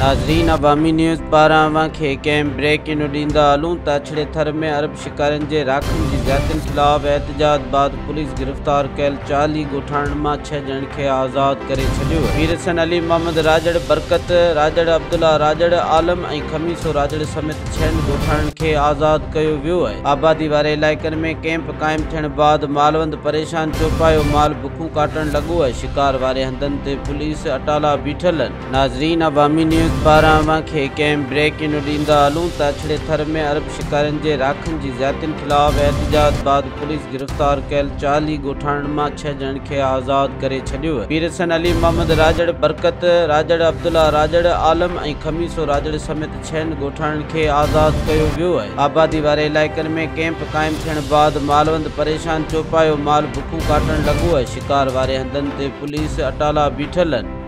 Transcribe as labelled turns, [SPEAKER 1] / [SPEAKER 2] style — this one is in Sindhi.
[SPEAKER 1] ناظرين عوامي نيوز پاران اوهان کي ڪنهن بريڪنگ ڏيندا هلون ته اڇڙي ٿر ۾ عرب شڪارين جي راکن جي زيادتين خلاف احتجاج بعد پوليس گرفتار ڪيل 40 ڳوٺاڻن مان 6 ڄڻن کي آزاد ڪري ڇڏيو. مير حسن علي محمد راڄڙ، برڪت راڄڙ، عبدالله راڄڙ، عالم ۽ خميسو راڄڙ سميت 6 ڳوٺاڻن کي آزاد ڪيو ويو آهي. آبادي واري علائقن ۾ ڪئمپ قائم ٿيڻ بعد مالوند پريشان چوپايو مال بکون ڪاٽڻ لڳو آهي. شڪار واري هنڌن تي پوليس اٽالا بيٺل آهن. ناظرين عوامي نيوز پاران اوهان کي ڪنهن بريڪنگ ڏيندا هلون ته اڇڙي ٿر ۾ عرب شڪارين جي راکن جي زيادتين خلاف احتجاج بعد پوليس گرفتار ڪيل 40 ڳوٺاڻن مان 6 ڄڻن کي آزاد ڪري ڇڏيو. مير حسن علي محمد راڄڙ، برڪت راڄڙ، عبدالله راڄڙ، عالم ۽ خميسو راڄڙ سميت 6 ڳوٺاڻن کي آزاد ڪيو ويو آهي. آبادي واري علائقن ۾ ڪئمپ قائم ٿيڻ بعد مالوند پريشان چوپايو مال بکون ڪاٽڻ لڳو آهي. شڪار واري هنڌن تي پوليس اٽالا بيٺل آهن.